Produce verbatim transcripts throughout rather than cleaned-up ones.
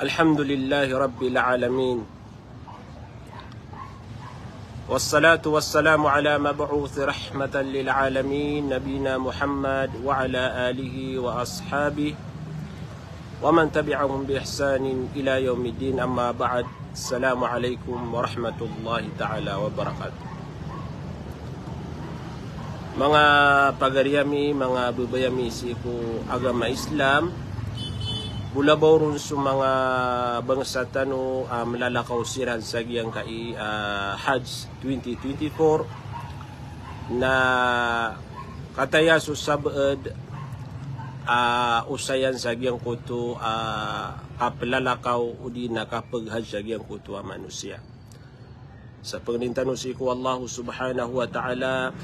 الحمد لله رب العالمين. والصلاة والسلام على مبعوث رحمة للعالمين نبينا محمد وعلى آله وأصحابه ومن تبعهم بإحسان إلى يوم الدين. أما بعد. السلام عليكم ورحمة الله تعالى وبركاته. Manga pagari ami, manga babay ami sii ko agama Islam, bolabaw ron so manga bangsa tano a malalakaw siran sa giyangkai a Hajj twenty twenty-four, na kataya so sabaad a osayan sa giyangkoto a kaplalakaw odi na kapag-Hajj sa giyangkoto a manosiya. Sa pangnin tano sii ko Allah subhanahu wa ta'ala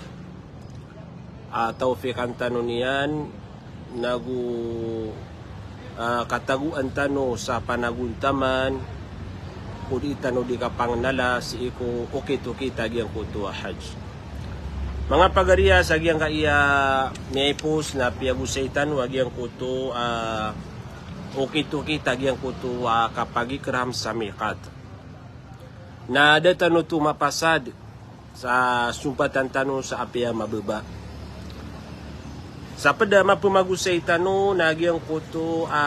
a tawfiqan tano niyan, nago a katagoan tano sa panagontaman, odi tano di kapangnala sii ko okit-okit a giyangkoto a Hajj. Manga pagari a, sa giyangkai a miyaipos na piyagosay tano a giyangkoto a okit-okit a giyangkoto a kapagikram sa miqat. Na da tano oto mapasad sa sompatan tano sa apiya mababa. Sa ped a mapemagosay tano na giyangkoto a,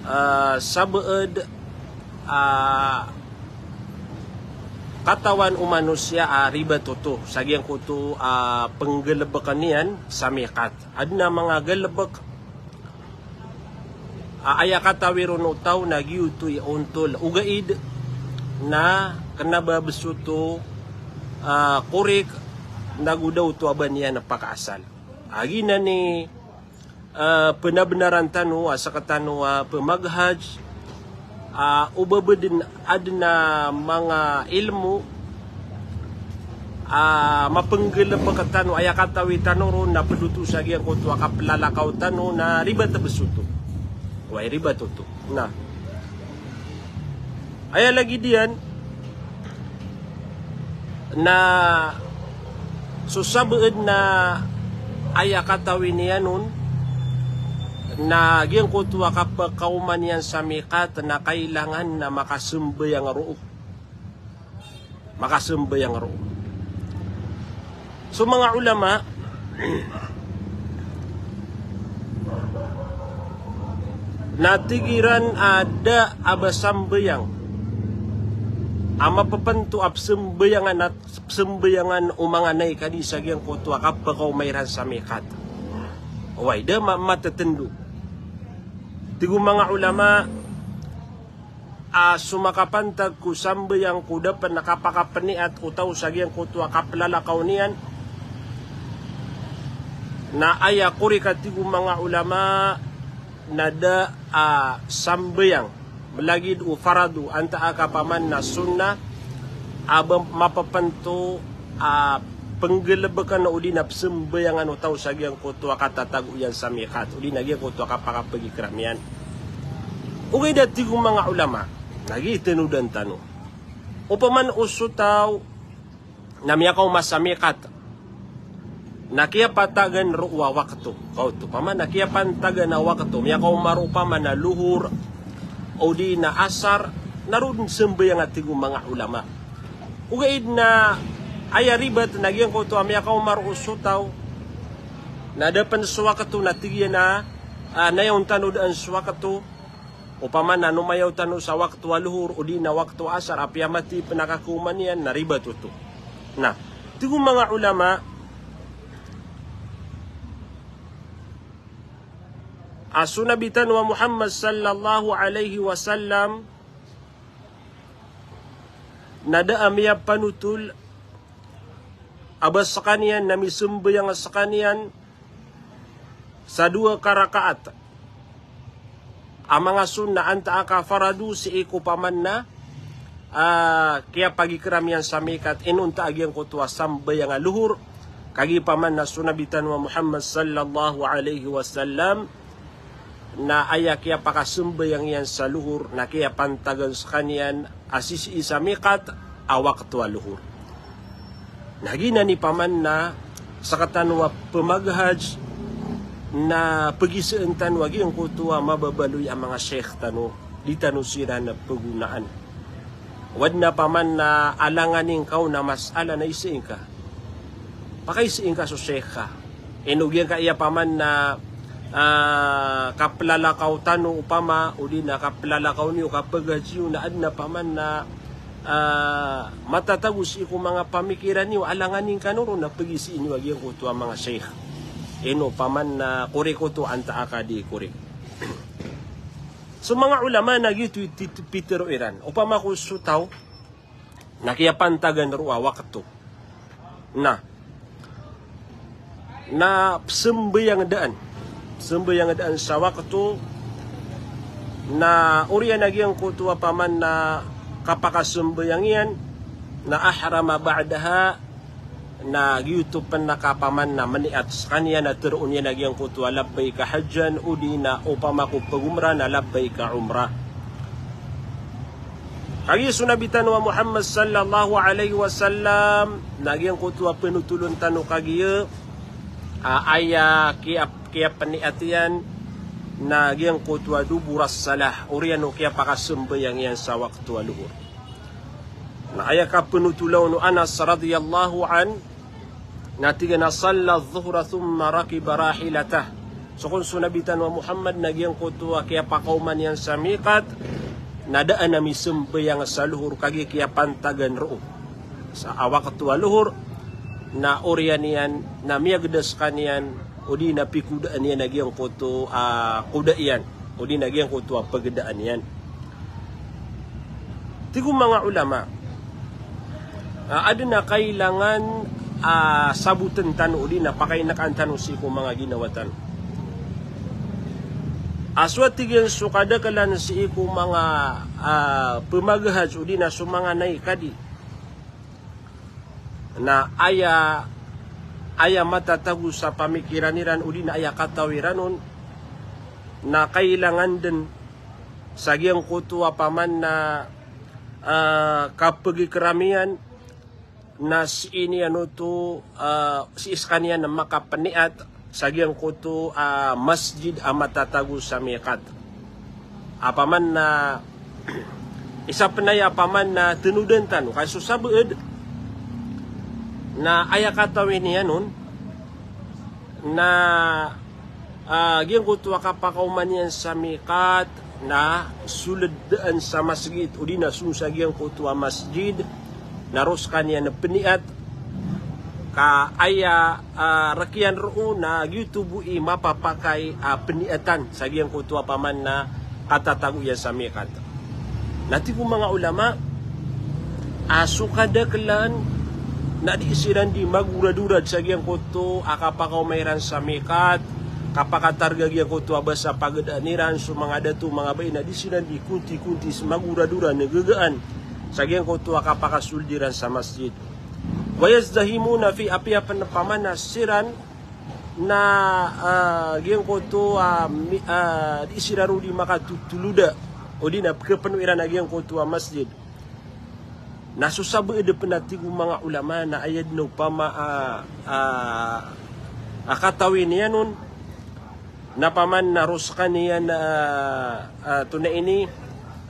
a, sabaad a katawan o manosiya a ribat oto sa giyangkoto a penggalebeken iyan sa miqat. Aden a manga galebek a aya katawi ron o taw na giyoto i ontol. Ogaid na kena ba bes oto a korik, nago da oto a ba niyan pakaasal. A giyanan i a penabenaran tano a sekatano a pemag-Hajj, a o ba beden aden a manga ilmo a mapenggalebek tano, aya katawi tano ron na ped oto sa giyangkoto a kaplalakaw tano na ribat a bes oto. Oway, ribat oto. Na aya lagid iyan na so sabaad na aya katawi niyan on na giyangkoto a kapekaoma niyan sa miqat na kailangan na makasembayang roo. Makasembayang roo. So manga ulama na tig iran a da a ba sambayang a mapepento a pesembayangan, a pesembayangan o manga naik a di sa giyangkoto a kapekaoma iran sa miqat. Oway, da ma-, matetendo. Tig o manga ulama, a so makapantag ko sambayang ko da pen a kapakapeniat o taw sa giyangkoto a kaplalakaw niyan, na aya korik a tig o manga ulama na da a sambayang, melagid o farado, antaa ka paman na sunnah, a ba mapepento a penggalebeken odi na pesembayangan o taw sa giyangkoto a katatago iyan sa miqat, odi na giyangkoto a kapakapagikram iyan. Ogaid a tig o manga ulama, lagid i tenodan tano. Opama na o so taw na miyakaoma sa miqat na kiyapantagan roo a wakto. Kaoto, opama na kiyapantagan a wakto, miyakaoma roo opama na lohor, odi na asar, na roo den sembayang a tig o manga ulama. Ogaid na aya ribat na giyangkoto a miyakaoma roo so taw na da pen so wakto na tig iyan a, a, nayawn tano daan so wakto, opama na nomayaw tano sa wakto a lohor, odi na wakto a asar, apiya mati pen a kakaoma niyan, na ribat oto. Na tig o manga ulama, a so Nabi tano a Muhammad sallallahu alaihi wasallam na da a miyapanotol a ba sekaniyan na misembayang sekaniyan sa dowa ka rakaat a manga sunnah, antaa ka farado sii ko opama na, a, kiyapagikram iyan sa miqat, inonta a giyangkoto a sambayang a lohor, kagiya opama na so Nabi tano a Muhammad sallallahu alaihi wasallam na aya kiyapakasembayang iyan sa lohor na kiyapantagan sekaniyan a sisii sa miqat a wakto a lohor. Na giyanan i opama na sekatano a pemag-Hajj na pagisaan tano a giyangkoto a mababaloy a manga sheikh tano, di tano siran pagonaan. Oway na paman na alanganin ka on a masala na isaan ka, pakaisaan ka so sheikh ka. Ino giyangkaya paman na, ah, kaplalakaw tano opama, odi na kaplalakaw niyo, kapagaji iyo na aden a paman na, ah, matatago sii ko manga pamikiran iyo, alanganin kano ron na pagisaan iyo a giyangkoto a manga sheikh. Ino paman na korek oto antaa ka di korek. So manga ulama na giyoto i tit-, pitero iran. Opama ko so taw na kiyapantagan roo a wakto. Na, na psambayang daan. Psambayang daan sa wakto. Na oriyan a giyangkoto a paman na kapakasambayang iyan, na ahrama ba'daha, na giyoto pen na kapaman na meniat sekaniyan a teroon iyan a giyangkoto a labbaika hajjan, odi na opama ko pegomra na labbaika umrah. Kagiya so Nabi tano a Muhammad sallallahu alaihi wasallam, na giyangkoto a penotolon tano kagiya, a, aya kiya, kiyapeniat iyan, na giyangkoto a duburas salah, oriyan o kiyapakasambayang iyan sa wakto a lohor. Na aya kapenotol o Anas radhiyallahu anhu, na tig iyan a salla dhuhra thumma rakiba rahilatah. So kon so Nabi tano a Muhammad na giyangkoto a kiyapakaoma niyan sa miqat, na daan a misambayang sa lohor kagiya kiyapantagan roo sa a wakto a lohor, na oriyan iyan, na miyageda sekaniyan, odi na pikodaan iyan a giyangkoto a koda iyan, odi na giyangkoto a pegedaan iyan. Tig o manga ulama, a, aden a kailangan a saboten tano odi na pakainakaan tano sii ko manga ginawa tano. A so a tig iyan so kadakelan sii ko manga, a, pemagahaj odi na so manga naikadi. Na aya, aya matatago sa pamikiran iran odi na aya katawi iran on, na kailangan den sa giyangkoto a paman na, ah, kapegikeramiyan, na sii niyan oto, ah, sii sekaniyan na makapeniat sa giyangkoto a masjid a matatago sa miqat. A paman na isa pen aya a paman na tenodan tano, ka so sabaad na aya katawi niyan on, na, ah, giyangkoto a kapakaoma niyan sa miqat, na soled daan sa masjid, odi na song sa giyangkoto a masjid, na roo sekaniyan peniat, ka aya, ah, rekiyan roo na giyoto bo i mapapakay a peniatan sa giyangkoto a paman na katatago iyan sa miqat. Na tig o manga ulama, a so kadakelan na di siran di magoradorad sa giyangkoto a kapakaoma iran sa miqat, kapakatarga giyangkoto a basa pagedaan iran, so manga dato, manga bai, na di siran di konti-konti, magoradorad, na gagaan sa giyangkoto a kapakasoled iran sa masjid. Wa yazdahimuna fi, apiya pen paman na siran na, ah, giyangkoto, ah, mi-, ah, di siran roo di makatotoloda, odi na pekepeno iran a giyangkoto a masjid. Na so sabaad pen a tig o manga ulama na aya den opama, ah, ah, a katawi niyan on, na paman na roo sekaniyan, ah, ah, tonaa ini,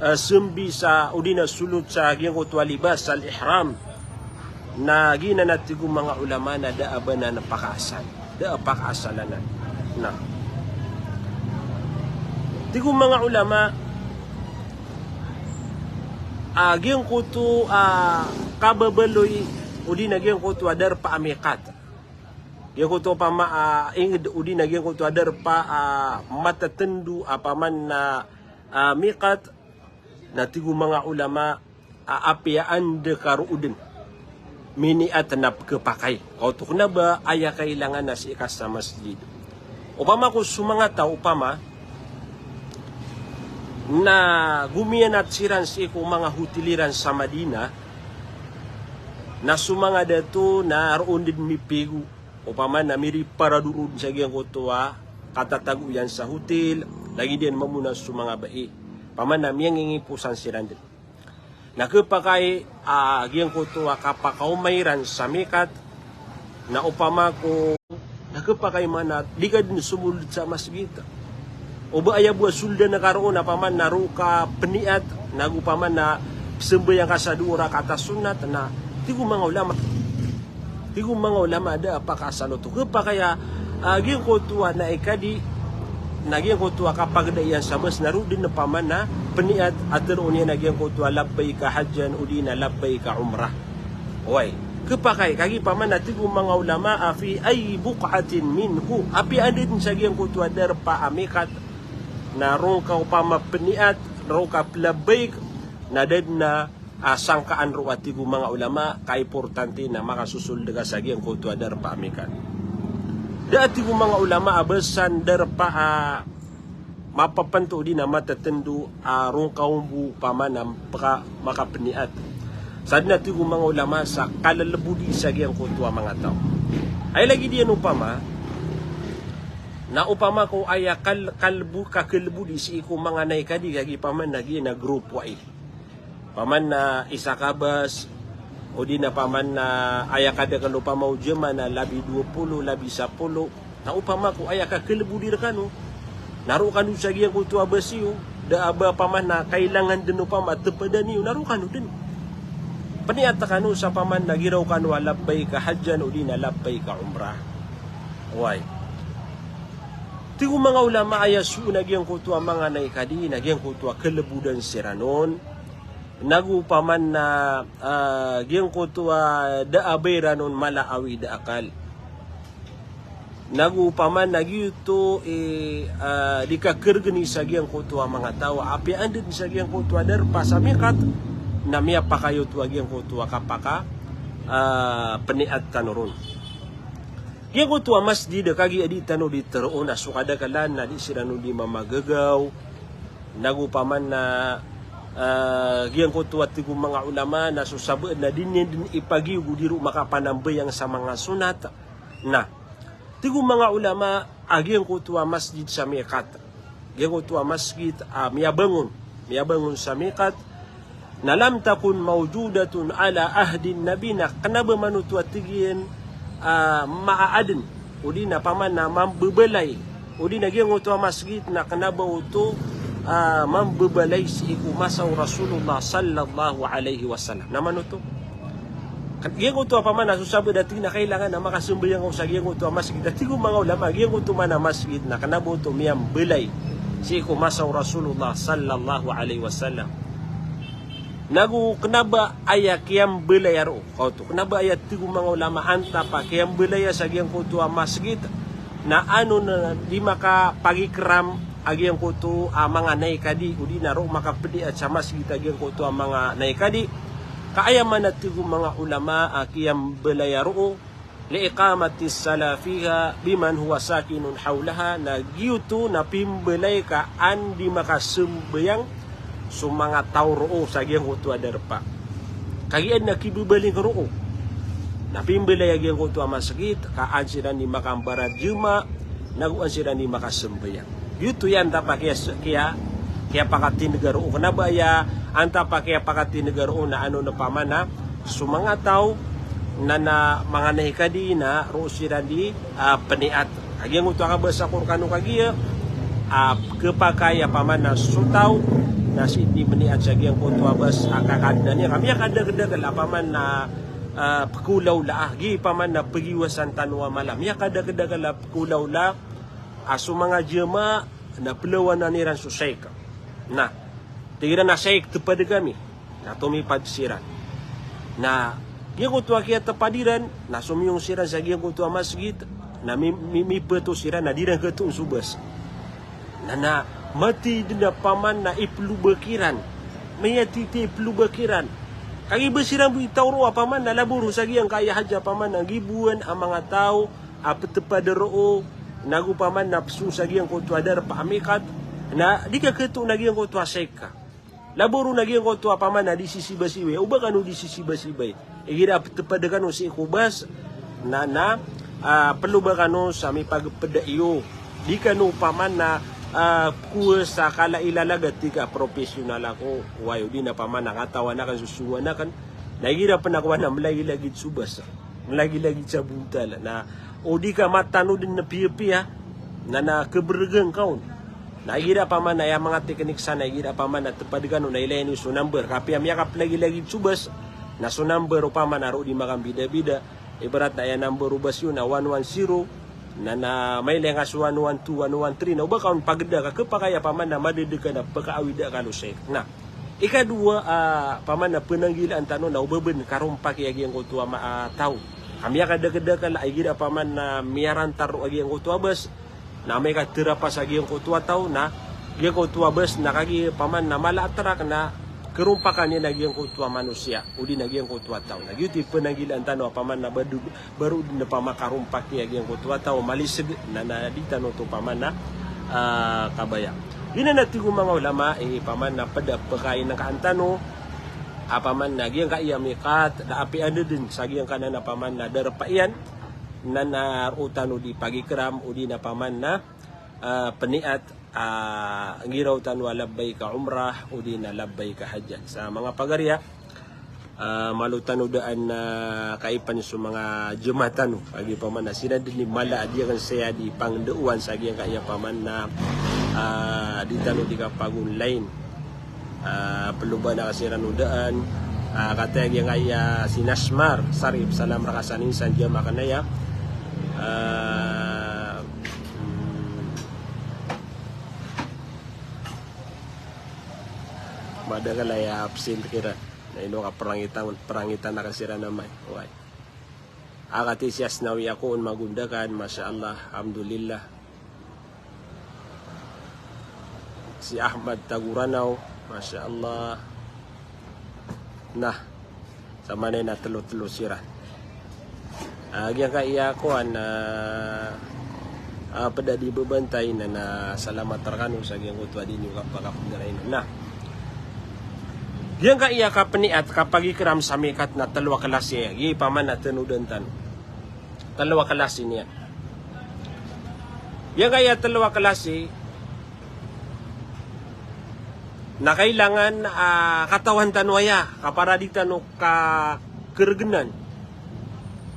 ah, sembi sa odi na solot sa giyangkoto a libas al-ihram. Na giyanan a tig o manga ulama na da a ba nan pakaasal. Da a pakaasal anan. Na tig o manga ulama, ah, giyangkoto a kababaloy odi na giyangkoto a darpa a miqat. Giyangkoto opama, ah, inged odi na giyangkoto a darpa a matatendo a paman na, ah, miqat, na tig o manga ulama, a, apiya anda ka roo den miniat na pekepakay. Ka oto kena ba aya kailangan na sii ka sa masjid. Opama ko so manga taw opama na gomiyanat siran sii ko manga hotel iran sa Madinah, na so manga dato na roo den mipigo. Opama na miriparado roo den sa giyangkoto a katatago iyan sa hotel, lagid iyan mamona so manga bai. Opama na miyangingiposan siran den. Na kepakay a giyangkoto a kapakaoma iran sa miqat, na opama ko, na Khapakay man a di ka dn somold sa masgit. O ba aya bo a soldan ka roo na opama na roo ka pniyat, nago opama na pzambayang ka sa dowa rakaat a sunnat, na tig o manga ulama, tig o manga ulama, da a pakaasal oto. Khapakay a, ah, giyangkoto a naikadi, na giyangkoto a kapagda iyan sa bas na roo dn opama na pniyat a tharoon iyan a giyangkoto a labbayka hajjan odi na labbayka umrah. Oway. Khapakay, kagiya opama na tig o manga ulama a fi ayyi buq'atin minhu. Apiya anda dn sa giyangkoto a darpa a miqat, na roo ka opama pniyat, roo ka plabbayk, na da dn a, ah, sangkaan roo a tig o manga ulama, kaimportante na makasosold ka sa giyangkoto a darpa a miqat. Da a tig o manga ulama a ba san darpa a mapapnto odi na matatndo a roo ka ombo opama na pka-, makapniyat. Sa dn a tig o manga ulama sa kalbodi sa giyangkoto a manga taw. Ay lagid iyan opama, na opama ko aya kal-, kalbo-, kakalbodi sii ko manga naikadi kagiya opama na giya na grupo ai. Opama na isa ka bas, odi na opama na aya kadakl opama o jama na labi dowa polo, labi sapolo. Na opama ko aya kakalbodi rkano, na roo kano sa giyangkoto a bas iyo, da a ba opama na kailangan dn opama tpdan iyo, na roo kano dn. Pniyat kano sa opama na giraw kano a labbayka hajjan odi na labbayka umrah. Oway. Tig o manga ulama a aya soo na giyangkoto a manga naikadi, na giyangkoto a kalbodan siran on. Nago opama na, ah, giyangkoto a da a ba iran on mala a awid a akal. Nago opama na giyoto i, ah, di kakargni sa giyangkoto a manga taw. Apiya anda dn sa giyangkoto a darpa sa miqat, na miyapakay oto a giyangkoto a kapaka, ah, pniyat tano ron. Giyangkoto a masjid, kagiya di tano di tharoon a so kadaklan na di siran on di mamagagaw. Nago opama na, ah, giyangkoto a tig o manga ulama na so sabaad na di niyan dn ipagiyog o di roo makapanambayang sa manga sunnat. Na tig o manga ulama a giyangkoto a masjid sa miqat, giyangkoto a masjid a miyabangon, miyabangon sa miqat, na lam takun mawjudatun ala ahdin nabi, na kna ba man oto a tig iyan, ah, maaadn, odi na opama na mambabalay, odi na giyangkoto a masjid na kna ba oto, ah, mambabalay sii ko masa o Rasulullah sallallahu alaihi wasallam. Na man oto, giyangkoto a opama na so sabaad a tig na kailangan na makasambayang ako sa giyangkoto a masjid. A tig o manga ulama, giyangkoto man a masjid na kna ba oto miyambalay sii ko masa o Rasulullah sallallahu alaihi wasallam. Nago kna ba aya kiyambalaya roo, kaoto. Kna ba aya tig o manga ulama antaa pa kiyambalaya sa giyangkoto a masjid, na ano na di makapagikram a giyangkoto a manga naikadi, odi na roo makapniyat sa masjid a giyangkoto a manga naikadi. Ka aya man a tig o manga ulama a kiyambalaya roo, li iqamatis salah fiha biman huwa sakinun hawlaha, na giyoto na pimbalay ka an di makasambayang so manga taw roo sa giyangkoto a darpa. Kagiya na kibabaling roo, na pimbalay a giyangkoto a masjid ka an siran di makambarajama, nago an siran di makasambayang. Giyoto i antaa pa kiya, kiya, kiyapakatindga roo. Kna ba aya antaa pa kiyapakatindga roo na ano na opama na so manga taw na, na manga naikadi na roo siran di, ah, pniyat. A giyangkoto a kabasa ko rkano kagiya, ah, khapakay a opama na so taw na sii di mniyat sa giyangkoto a bas a kakadnan iyan ka miyakadakdakl a opama na, ah, pkhaolawlaa, giya opama na pagiwasan tano a mala. Miyakadakdakl a pkhaolawlaa a so manga jama na plawanan iran so shaykh. Na tig iran a shaykh, tpad kami. Na tomipad siran. Na giyangkoto a kiyatpad iran, na somiyong siran sa giyangkoto a masjid, na mi, mi, mipato siran, na di iran khatoon so bas. Na, na mathay dn a opama na iplobak iran. Miyathay i plobak iran. Kagiya ba siran bo i taw roo a opama na labo roo sa giyangkaya hadja a opama na giboan a manga taw a ptpad roo, nago opama na psong sa giyangkoto a darpa a miqat, na di ka khatoon a giyangkoto a shaykh ka. Labo roo na giyangkoto a opama na di sisibasibay, o ba kano di sisibasibay. Igira ptpad kano sii ko bas, na, na, ah, plobak kano sa mipagpda iyo. Di kano opama na, ah, kowa sa kalailalag a tig a professional ako, oway, odi na opama na katawan akn, sosongowan akn, na igira pn ako a na mlailagid so bas. Lagilagid sa bontal. Na o di ka matano den na piyapiya, na, na keberegen ka on. Na igira paman na aya manga teknik sana, igira paman na tepad kano na ilay niyo so number. Kapiya miyakapelagilagid so bas, na so number opama na roo di makambidabida. Ibarat na aya number o bas iyo na one one zero, na, na mailay nga so one one two, one one three, na o ba ka on pageda ka kepakay a paman na madede ka na pekaawida ka losek. Na ikadowa, ah, paman na penanggilaan tano na o ba ben karompaki a giyangkoto a ma-, ah, taw. Ka miyakadakedakel a igira paman na miyarantar a giyangkoto a bas, na amay ka terapas a giyangkoto a taw, na giyangkoto a bas na kagiya paman na mala a trak na kerompakan iyan a giyangkoto a manosiya, odi na giyangkoto a taw. Na giyoto i penanggilaan tano a paman na badu-, baro den a pamakarompaki a giyangkoto a taw, maliseg, na, na di tano oto paman na, ah, kabaya. Giyanan a tig o manga ulama, eh, paman na ped a pekainengkaan tano a paman na giyangkaya miqat, na apiya den sa giyangkanan a paman na darpa iyan, na, na roo tano di pagikram, odi na paman na, ah, peniat, ah, ngiraw tano a labbaika umrah, odi na labbaika hajjan. Sa manga pagariya, ah, malo tano daan na kaipan so manga jemaah tano. Kagiya paman na siran den i mala a di aken saya di pangdewan sa giyangkaya paman na, ah, di tano di kapag-online. Ah, peloban aken siran o daan. Ah, kataya giyangkaya si Nasmar Sarip, salam reka sa insan jemaah aken aya. Ah, hmm. Madakel aya absent kiran. Na ino ka perangitan, perangitan aken siran amay. Oway. A, katii si Asnawi ako on Magundakan, masha Allah, alhamdulillah. Si Ahmad Taguranaw, masha Allah. Na, samanaya na telo-telo siran. Ah, giyangkaya kowan, ah, ah, ped a di bebantay na, na salamat rekano sa giyangkoto a di niyo kapakapegarain. Na giyangkaya kapeniat, kapagikram sa miqat na telo a klasi aya. Giya paman na tenodan tano. Telo a klasi niyan. Giyangkaya telo a klasi, na kailangan, ah, katawan tano aya, ka para di tano kakeregenan.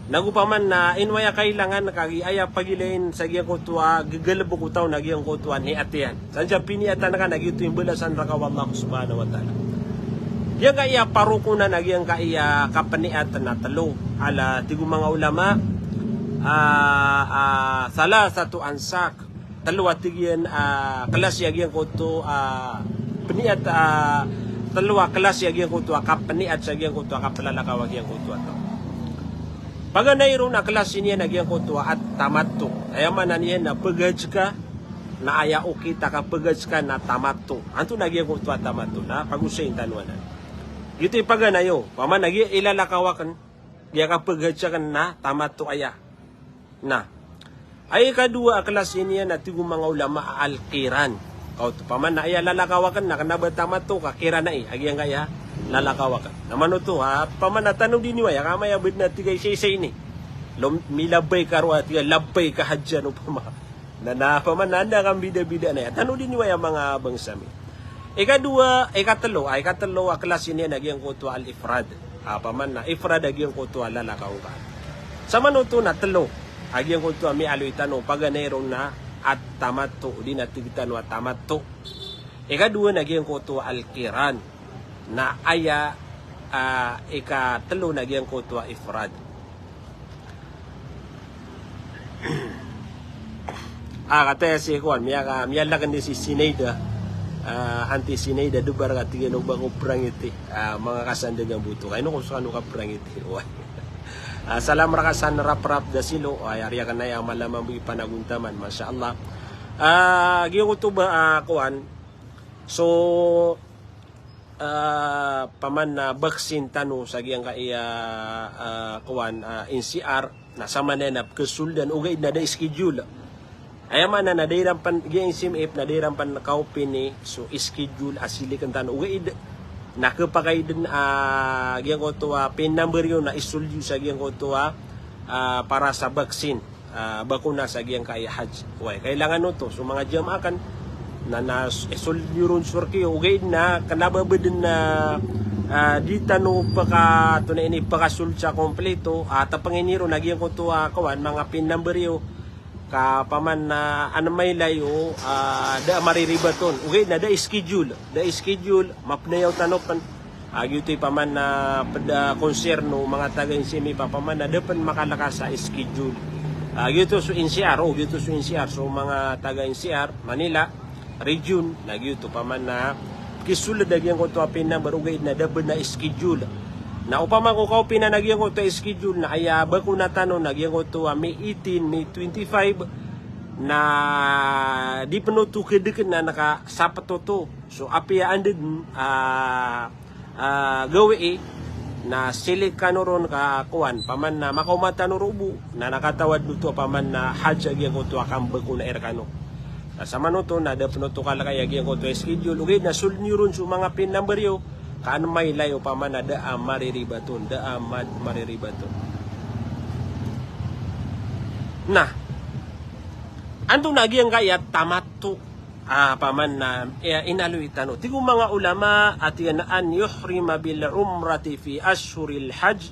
Nago paman na ino aya kailangan, kagiya aya pagilain sa giyangkoto a gegalebek o taw na giyangkoto a niyat iyan. San sa piniatan ka na giyoto i mbalasan reka o Allah subhanahu wa ta'ala. Giyangkaya parokonan a giyangkaya kapeniat na telo. Ala tig o manga ulama, ah, ah, thalathatu ansak. Telo a tig iyan, ah, klasi a giyangkoto, ah, peniat, ah, telo a klasi a giyangkoto a kapeniat sa giyangkoto a kapelalakaw a giyangkoto a taw. Paganay ron a klasi niyan a giyangkoto a at-tamattu. Aya maana niyan na pegahaj ka, na aya okit a kapegahaj ka na tamattu. Antonaa giyangkoto a tamattu? Na pagosayin tano anan. Giyoto i paganay o, paman a giya ilalakaw aken, giya kapegahaj aken na tamattu aya. Na aya ikadowa a klasi niyan na tig o manga ulama a al-qiran. Kaoto, paman na aya lalakaw aken na kena ba tamattu ka qiran ai, a giyangkaya lalakaw aken. Na manoto, ah, paman na tanodi niyo aya, ka amay a bed na tig a isaisa ini. Lom-, milabbayk ka roo a tig a labbayka hajjan opama. Na, na, paman na anda kambidabida na aya. Tanodi niyo aya manga bangsa mi. Ikadowa, ikatelo, ah, ikatelo a klasi niyan a giyangkoto a al-ifrad. Ah, paman na ifrad a giyangkoto a lalakaw ka. Samanoto na telo a giyangkoto a miyaaloy tano, paganay ron na at-tamattu, odi na tig tano a tamattu. Ikadowa na giyangkoto a al-qiran. Na aya, ah, ikatelo na giyangkoto a ifrad. Ah, kataya si kowan, miya-, miyalaken di si Sinaida. Ah, anti Sinaida, debar ka tig iyan o ba ko prangiti. Ah, manga kasandagan boto. Kaino ko sekano kaprangiti. Oway. Ah, salam reka san Raprap Dasilo. Oway, ari aken aya mala mambo i Panagontaman. Masha Allah. Ah, giyangkoto ba, ah, kowan. So, ah, paman na vaksin tano sa giyangkaya, ah, kowan, ah, N C R, na samanaya na pekesoldan, ogaid na da schedule. Aya maana na da iran pen, giya N C M F na da iran pen kaopini so schedule a siliken tano, ogaid na kepakay den, ah, giyangkoto a pin number iyo na isold iyo sa giyangkoto a, ah, para sa vaksin. Ah, bakuna sa giyangkaya hajj. Oway, kailangan oto so manga jamaah aken na, na s-, isold iyo ron so rek iyo, ogaid na kena ba beden na, Ah, di tano paka, tonaa ini, pakasold sa kompleto, ah, tapangini ron a giyangkoto a kowan, manga pin number iyo, ka paman na anmay layo, ah, da a mariribat on. Ogaid na da schedule, da schedule, mapnayaw tano pen. Ah, giyoto i paman na ped a concern o manga taga N C M pa paman na da pen makalaka sa schedule. Ah, giyoto so N C R, o giyoto so N C R, so manga taga N C R, Manila region, na giyoto paman na kisold a giyangkoto a pin number, ogaid na da pen a schedule. Na opama ko kaopinan a giyangkoto a schedule na aya bakona tano na giyangkoto a May eighteen, May twenty-five, na di pen oto kedeken na naka sapet oto. So apiya anda den, ah, ah, gawii, na select kano ron ka kowan, paman na makaoma tano ron bo, na nakatawad oto a paman na hajj a giyangkoto a kambakona i rekano. Na samanoto na da pen oto kalekay a giyangkoto a schedule, ogaid na sold niyo ron so manga pin number iyo, ka anmay layo paman na da a mariribat on, da a mad-, mariribat on. Na antonaa giyangkaya tamattu? Ah, paman na, eh, inaloy tano. Tig o manga ulama, a tig iyan a an yuhrima bil umrati fi ashhuril hajj,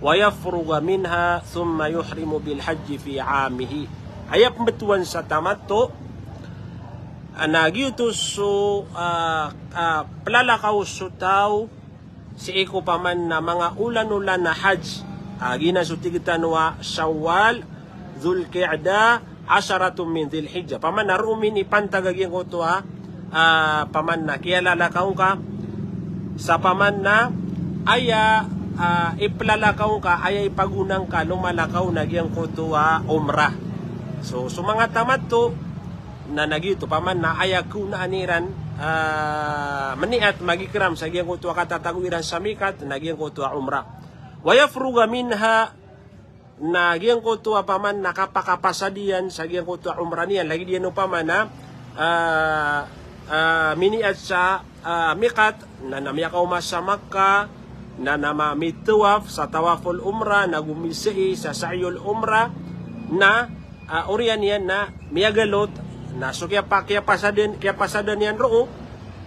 wa yafruga minha, thumma yuhrimu bil hajji fi amihi. Aya pembetowan sa tamattu, ah, na giyoto so, ah, ah, pelalakaw so taw sii ko paman na manga olanolan a hajj. Ah, giyanan so tig tano a Shawwal, Dhul Qa'dah, asharatun min Dhil Hijjah. Paman na roo minipantag a giyangkoto a, ah, paman na kiyalalakaw ngka sa paman na aya, ah, ipelalakaw ngka, aya ipagona ngka lomalakaw na giyangkoto a umrah. So, so manga tamattu, na, na giyoto paman na aya kaonaan iran, ah, meniat, magikram sa giyangkoto a katatago iran sa mikat, na giyangkoto a umrah. Wa yafruga minha, na giyangkoto a paman na kapakapasad iyan sa giyangkoto a umrah niyan, lagid iyan o paman na, ah, ah, miniat sa, ah, mikat, na, na miyakaoma sa Makkah, na, na ma-, mitawaf sa tawaful umrah, na go misa'i sa sa'yul umrah, na ah, oriyan iyan na miyagalot, na so kiyapa-, kiyapasadan, kiyapasadan iyan roo,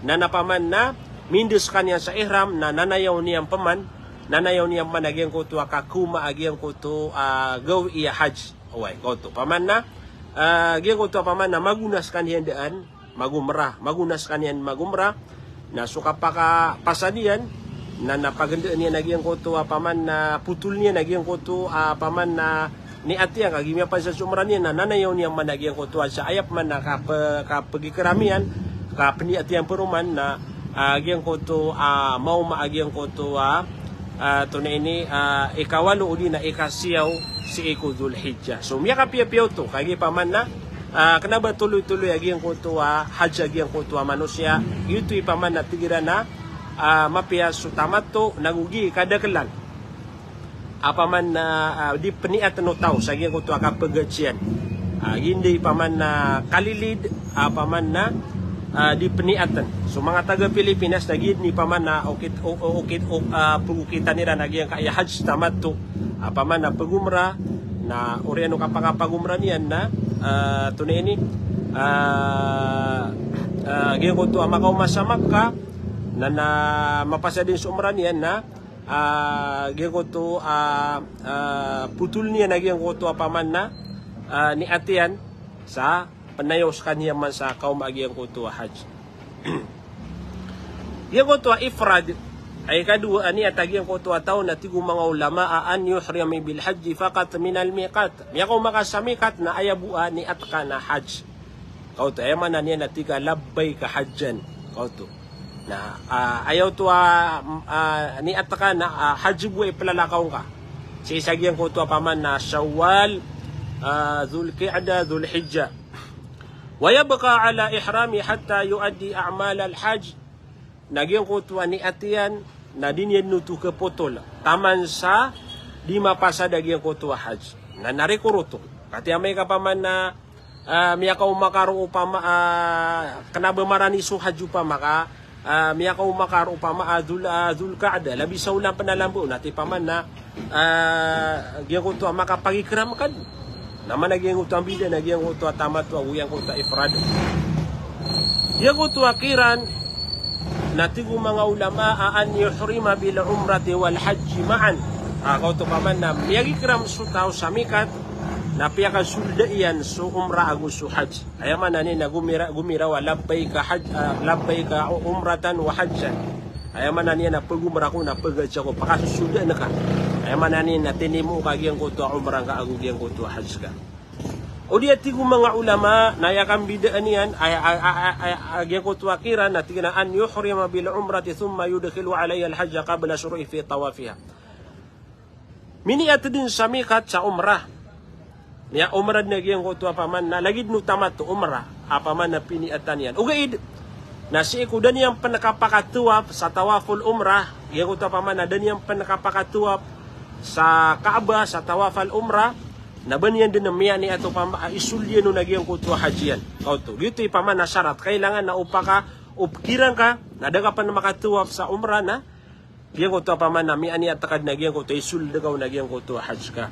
na, na paman na minda sekaniyan sa ihram, na nanayaw niyan paman, nanayaw niyan paman a giyangkoto a kakaoma a giyangkoto a gawii a hajj. Oway, koto. Paman na, ah, giyangkoto a paman na magona sekaniyan daan, magumrah, magona sekaniyan magumrah, na so kapakapasad iyan, na, na pagendaan iyan a giyangkoto a paman na potol niyan a giyangkoto a paman na niat iyan, ka giya miyapansan so umrah niyan, na nanayaw niyan man a giyangkoto a sa aya paman na kape-, kapegikram iyan, kapeniat iyan peroman, na, ah, giyangkoto a maoma a giyangkoto a, ah, tonaa ini, ah, ikawalo odi na ikasiyaw sii ko Dhul Hijjah. So miyakapiyapiya oto, kagiya paman na, ah, kena ba toloy-toloy a giyangkoto a hajj a giyangkoto a manosiya, giyoto i paman na tig iran a, ah, mapiya so tamattu, na go giya i kadakelan a paman na, ah, di peniaten o taw sa giyangkoto a kapegahajjian. Ah, giya i paman na kalilid a paman na, ah, di peniaten. So manga taga Pilipinas na giya i paman na okit, o-, o-, okit, o-, ah, pegokitan iran a giyangkaya hajj tamattu a paman na pegumrah, na oriyan o kapakapagumrah niyan na, ah, tonaa ini, ah, ah, giyangkoto a makaoma sa Makkah, na, na mapasad den so umrah niyan na, ah, giyangkoto, ah, ah, potol niyan a giyangkoto a paman na, ah, niat iyan sa penayaw sekaniyan man sa kaoma a giyangkoto a hajj. Giyangkoto a ifrad, a ikadowa a niat a giyangkoto a taw na tig o manga ulama a an yuhrima bil hajji faqat minal miqat. Miyakaoma ka sa miqat na aya bo a niat ka na hajj. Kaoto, aya maana niyan na tig ka labbayka hajjan. Kaoto. Na, ah, aya oto a, ah, niat ka na, ah, hajj bo i pelalakaw ngka. Sii sa giyangkoto a paman na Shawwal, ah, Dhul Qa'dah, Dhul Hijjah. Wa yabqa ala ihrami hatta yuaddi a'mal al-hajj. Na giyangkoto a niat iyan, na di niyan oto kepotol taman sa di mapasad a giyangkoto a hajj. Na narikor oto. Katii amay ka paman na, ah, miyakaoma ka roo opama, ah, kena ba marani so hajj opama ka, ah, miyakaoma ka roo opama, ah, Dhul, ah, Dhul Qa'dah, labi sa olan pen a lambaw, na ati paman na, ah, giyangkoto a makapagikram ka den. Na mana giyangkoto a mbida na giyangkoto a tamattu ago giyangkoto a ifrad. Giyangkoto a qiran, Na tig o manga ulama a an yuhrima bil umrati wal hajji ma'an. A, kaoto paman na miyagikram so taw sa mikat, na piyakasolda iyan so umrah ago so hajj. Aya maana niyan na gomira-, gomiraw a labbaika hajj, a, labbaika umratan wa hajjan. Aya maana niyan na pagomrah ko na paghajj ako, pakasosoldaan ka. Aya maana niyan na tinimo ka giyangkoto a umrah ka ago giyangkoto a hajj ka. O di a tig o manga ulama, na aya kambidaan iyan, aya, aya, aya, aya, aya, giyangkoto a kiran, na tig iyan a an yuhrima bil umrati thumma yudkhilu alayha al hajja qabla shuru'i fi tawafiha. Miniat dn sa mikat sa umrah. Miya-umrah dn a giyangkoto a paman na lagid o tamat o umrah, a paman na piniatan iyan. Ogaid, na sii ko da niyan pn kapakatawaf sa tawaful umrah, giyangkoto a paman na da niyan pn kapakatawaf sa Kaaba, sa tawaful umrah, na ba niyan dn miyaniat o paman a isold iyan on a giyangkoto a hajj iyan. Kaoto, giyoto i paman na sarat, kailangan na o paka, o pkiran ka, na da ka pn makatawaf sa umrah na giyangkoto a paman na miyaniat ka dn a giyangkoto a isold ka on a giyangkoto a hajj ka.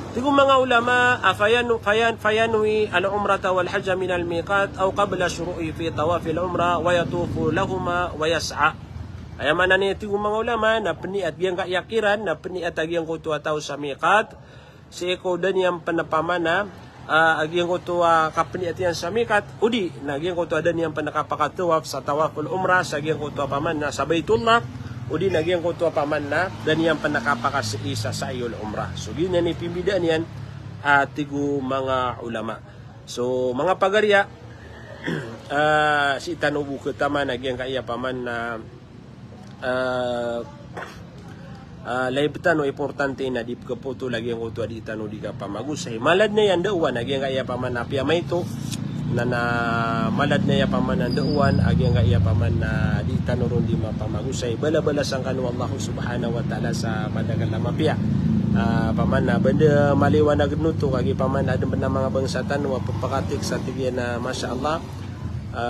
Tig o manga ulama, a, fayanu-, fayan-, fayanwi al umrata wal hajja min al miqat aw qabla shuru'i fi tawafil umrah wa yatufu lahuma wa yas'a. Aya maana niyan, tig o manga ulama, na pniat giyangkaya kiran, na pniat a giyangkoto a taw sa miqat, sii ko da niyan pn paman na, a, a giyangkoto a kapniat iyan sa mikat, o di na giyangkoto a da niyan pn kapakatawaf sa tawaful umrah, sa giyangkoto a paman na sa Baitullah, o di na giyangkoto a paman na da niyan pn kapakasii sa sa'yul umrah. So giyanan i pimbidaan iyan, a, tig o manga ulama. So manga pagariya, a, sii tano bo khataman a giyangkaya paman na, a, a, live tano, importante na di pkhapoto lagid angkoto a di tano di kapamagosay. Mala dn aya ndao a giyangkaya paman a apiya maito, na, na mala dn aya paman a ndao a giyangkaya paman a di tano ron di mapamagosay. Balabalasan kano o Allah subhanahu wa ta'ala sa madakl a mapiya. A, paman a ba dn maliwanag dn oto, kagiya paman a adn pn a manga bangsa tano a pphakatik sa tig iyan a, masha Allah, a,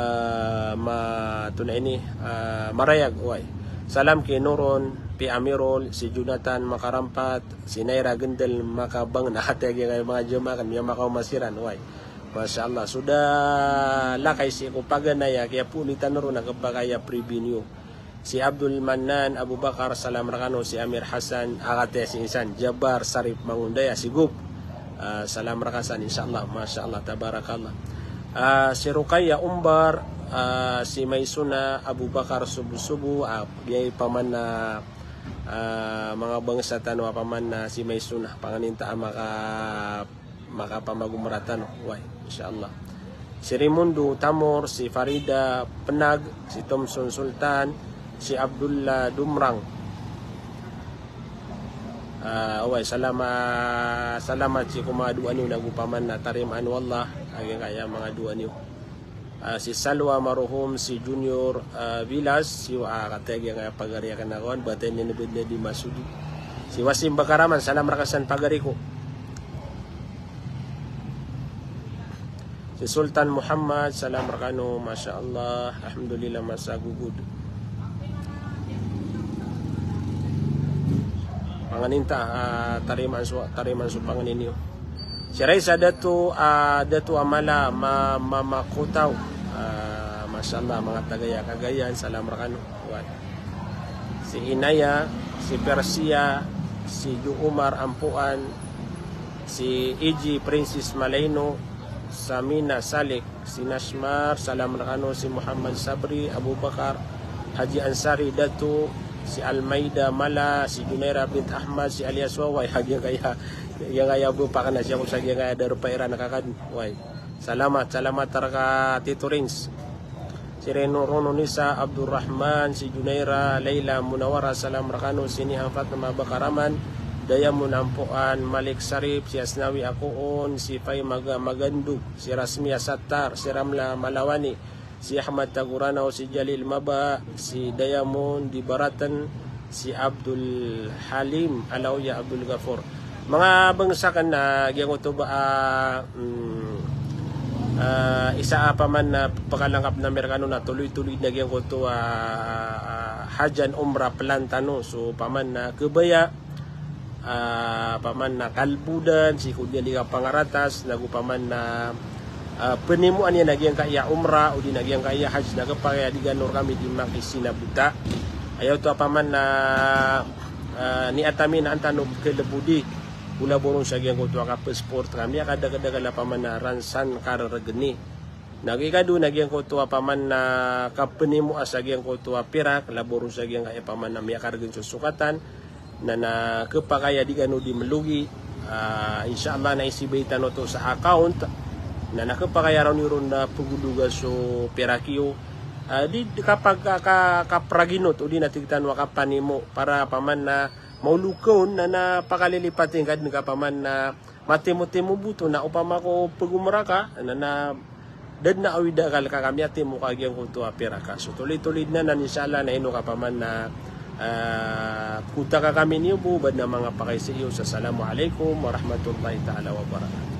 ma-, antonaa ini, a, marayag, oway. Salam ki Noron, Pi Amirol, si Jonathan Makarampat, si Naira Gendel Makabang, na hati a giyangkaya manga jamaah akn, miyamakaoma siran, oway. Masha Allah, so da lakay sii ko paganay a kiyapoon i tano ron a khapakay a pribinyo. Si Abdul Mannan Abubakar, salam rkano. Si Amir Hassan, a kataya si insan, Jabbar Sarip Mangundaya, si Gub. A, salam rka san, insha Allah, masha Allah, tabarakallah. A, si Rukaya Umbar, a, si Maisuna Abubakar Subu-subu, a, giyai paman a, a, manga bangsa tano a paman a si Maisuna, panganinta a maka makapamagomrah tano, oway, insha Allah. Si Raimundo Tamor, si Farida Penag, si Thomson Sultan, si Abdullah Dumrang. A, oway, salama-, salamat sii ko manga doa niyo nago paman a tarimaan o Allah a giyangkaya manga doa niyo. A, si Salwa Maruhom, si Junior, a, Vilas, si, a, kataya giyangkaya pagari akn a kawan, ba tano ini benda di masudi. Si Wasim Bakaraman, salam rka san pagari ko. Si Sultan Muhammad, salam rkano, masha Allah, alhamdulillah, masa gogod. Panganinta, a, tarimaan so, tarimaan so panganin iyo. Si Raisa Dato, a, Dato a mala ma-, mamakotaw. A, masha Allah, manga tagaya Cagayan, salam rkano. Oway. Si Inaya, si Persia, si Jo Omar Ampoan, si Iji Princess Malaino, Samina Salik, si Nasmar, salam rkano. Si Muhammad Sabri, Abubakar, Haji Ansari Dato, si Almaida Mala, si Junaira bint Ahmad, si Alias Wawa, a giyangkaya, giyangkaya bo pakna siya ko sa giyangkaya Darpa Iran kakan. Oway. Salamat, salamat rka Tito Rins. Si Reno Rono Nisa Abdurrahman, si Junaira, Laila Munawara, salam rkano. Si Niha Fatma Bakaraman, Diamond Ampoan, Malik Sarip, si Asnawi Akoon, si Fai Maga-, Magandog, si Rasmia Sattar, si Ramla Malawani, si Ahmad Tagoranaw, si Jalil Maba, si Diamond Dibaratan, si Abdul Halim Alawya Abdul Gafor. Manga bangsa akn a giyangkoto ba, a, mm, a, isa a paman a pkalangkap ami rkano na toloy-toloy na giyangkoto a, a, hajj and umrah plan tano. So paman a khabaya, a, paman a kalbodan, sii ko di niyan di kapangaratas, nago paman a, Ah, penimoan iyan a giyangkaya umrah, odi na giyangkaya hajj, na kepakay a di gano rkami di makisinabota. Aya oto a paman na, ah, niyat ami na an tano kelebodi, o laboron sa giyangkoto a kapesport kami, a kadakadakl a paman na ransan karergeni. Na ikadowa na giyangkoto a paman na kapenimoa sa giyangkoto a pirak, laboron sa giyangkaya paman na miyakaregen so sokatan, na, na kepakay a di gano di melogi, ah, insha Allah na isibay tano oto sa account, na, na kepakay a raw niyo ron na pegodoga so pirak iyo, ah, di, di kapag, ka, ka, kapragin oto, odi na tig tano a kapanimo, para paman na maoloken, na, na pakalilipat ingka den ka paman na matimotimo bo oto, na opama ko pegomrah ka, na, na da den a awid a akal ka ka miyatimo ka giyangkoto a pirak ka. So tolitolid na, na insha Allah na ino ka paman na, ah, kota ka kami niyo bo, ba den a manga pakay sa iyo. Assalamu alaikum warahmatullahi taala wabarakatuh.